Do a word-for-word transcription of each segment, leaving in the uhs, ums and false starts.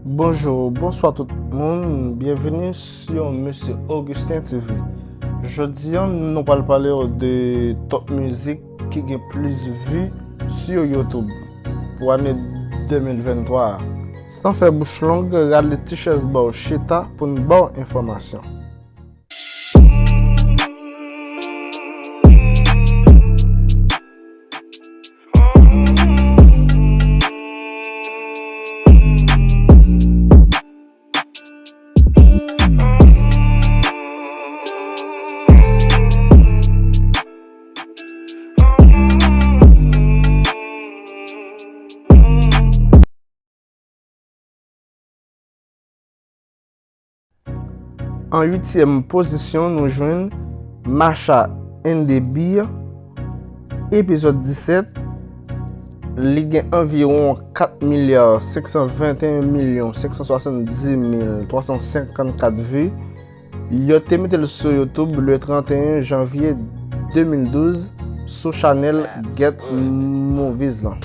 Bonjou, bonswa tout moun, byenvini sou Mesye Augustin T V. Jodi a, nou pral pale w de top mizik ki gen plis vi sou YouTube pou ane de mil venntwa a. San fè bouch long, rale ti chèz ba w chita pou n ba w enfòmasyon. An uityèm pozisyon, nou jwenn Masha and the Bear, epizòd disèt. Li gen anviwon kat milya senk san venteyen milyon senk san swasanndis mil twa san senkannkat vi. Yo te mete l sou YouTube le tranteyen janvye de mil douz sou chanèl Get Movies lan.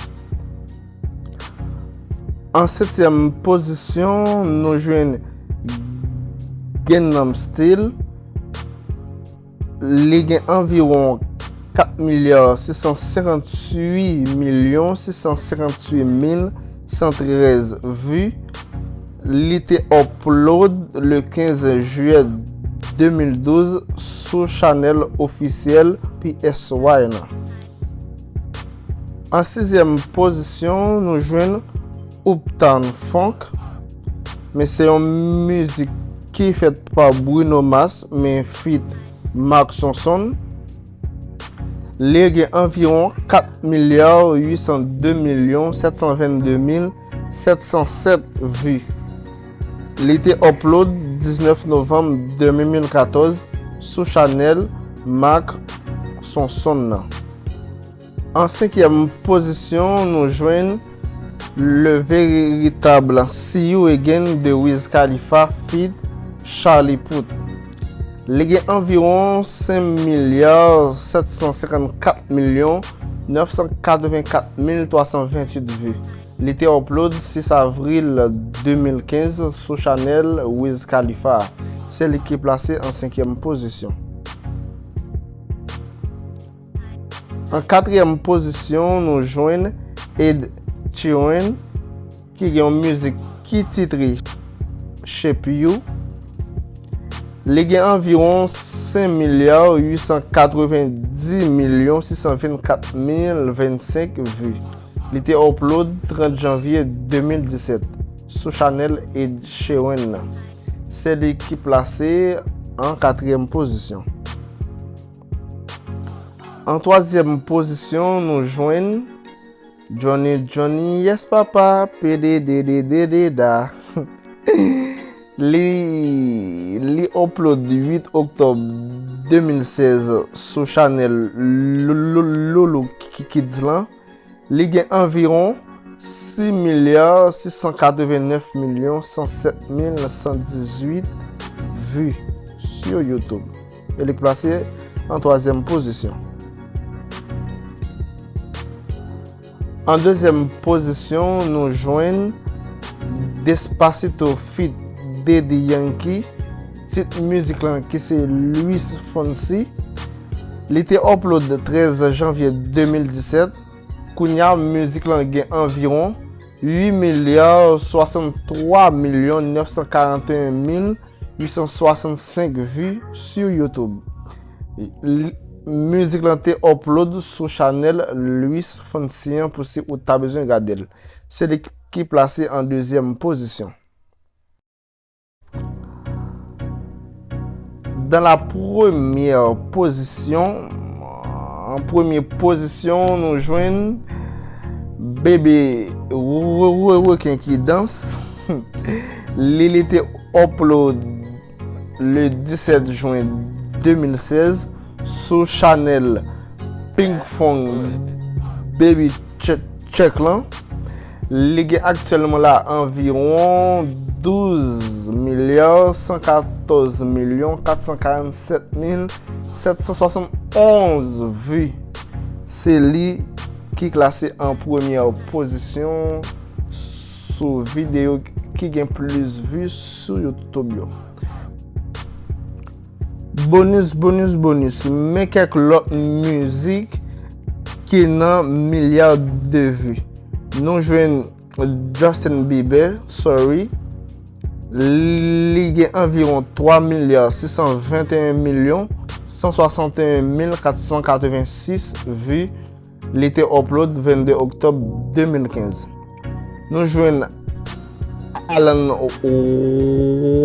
An setyèm pozisyon, nou jwenn Gangnam Style. Li gen anviwon kat milya sis san senkantuit milyon sis san senkantuit mil san trèz vi. Li te upload le kenz jiyè de mil douz sou chanèl ofisyèl P S Y lan. An sizyèm pozisyon, nou jwenn Uptown Funk, men se yon mizik ki fèt pa Bruno Mars, men feat Mark Sonson. Li gen anviwon kat milya uit san de milyon sèt san vennde mil sèt san sèt vi. Li te upload diznèf novanm de mil katòz sou chanèl Mark Sonson nan. An senkyèm pozisyon, nou jwenn Le Véritable See You Again de Wiz Khalifa feat Charlie Puth. Li gen anviwon senk milya sèt san senkannkat milyon nèf san katrevenkat mil twa san ventuit vi. Li te upload sis avril de mil kenz sou chanèl Wiz Khalifa. Se li ki plase an senkyèm pozisyon. An katriyèm pozisyon, nou jwenn Ed Sheeran, ki gen yon mizik ki titre Shape You. Li gen anviwon senk milya uit san katrevendis milyon sis san vennkat mil vennsenk vi. Li te upload trant janvye de mil disèt sou chanèl Ed Sheeran nan. Se li ki plase an katriyèm pozisyon. An twazyèm pozisyon, nou jwenn Johnny Johnny Yes Papa, pededededededa. Li, li upload uit oktòb de mil sèz sou chanèl Lou-, Lou-, Loulou Ki-, Kids lan. Li gen anviwon sis milya sis san katrevennèf milyon san sèt mil san dizuit vi sou YouTube. E li plase an twazyèm pozisyon. An dezyèm pozisyon, nou jwenn Despacito feat Daddy Yankee. Tit mizik lan ki se Luis Fonsi. Li te upload trèz janvye de mil disèt. Kounye a, mizik lan gen anviwon uit milya swasanntwa milyon nèf san karanteyen mil uit san swasannsenk vi sou YouTube. Li, mizik lan te upload sou chanèl Luis Fonsi an pou si ou ta bezwen gade l. Se li ki plase an dezyèm pozisyon. Dans la première position, an premye pozisyon, nou jwenn Bebe Re-, Re-, Reken ki dans. Li, li te upload le disèt jen de mil sèz sou chanèl Pinkfong Baby Ch-, Check lan. Li gen aktyèlman la anviwon douz milya san katòz milyon kat san karannsèt mil sèt san swasannonz vi. Se li ki klase an premyè pozisyon s-, sou videyo ki gen plis vi sou YouTube yo. Bonus, bonus, bonus. Men kèk lòt mizik ki nan milya de vi. Nou jwenn Justin Bieber, Sorry. Li gen anviwon twa milya sis san venteyen milyon san swasanteyen mil kat san katrevensis vi. Li te upload vennde oktòb de mil kenz. Nou jwenn Alan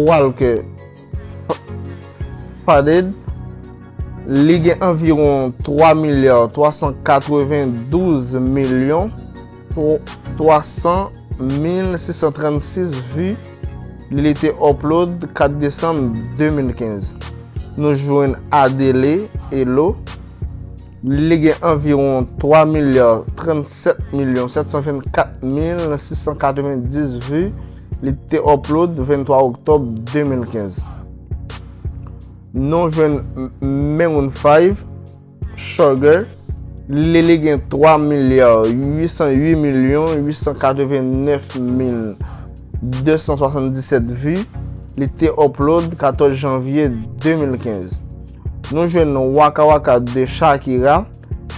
Walker Faded. Li gen anviwon twa milya twa san katrevendouz milyon twa san mil sis san trannsis vi. Li te upload kat desanm de mil kenz. Nou jwenn Adele Elo. Li gen anviwon twa milya trannsèt milyon sèt san vennkat mil sis san katrevendis vi. Li te upload venntwa oktòb de mil kenz. Nou jwenn Maroon five, Sugar. Li, li gen twa milya uit san uit milyon uit san katrevennèf mil de san swasanndisèt vi. Li te upload katòz janvye de mil kenz. Nou jwenn Waka Waka de Shakira.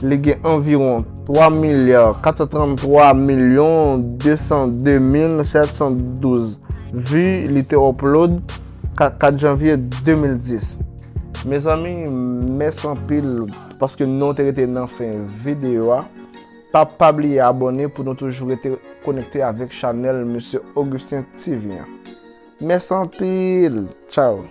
Li gen anviwon twa milya kat san tranntwa milyon de san de mil sèt san douz vi. Li te upload kat janvye de mil dis. Mezanmi, mèsi anpil paske nou te rete nan fen videyo a. Pa, pa bliye abòne pou nou toujou rete konekte avèk chanèl Mesye Augustin T V an. Mèsi anpil. Tchao.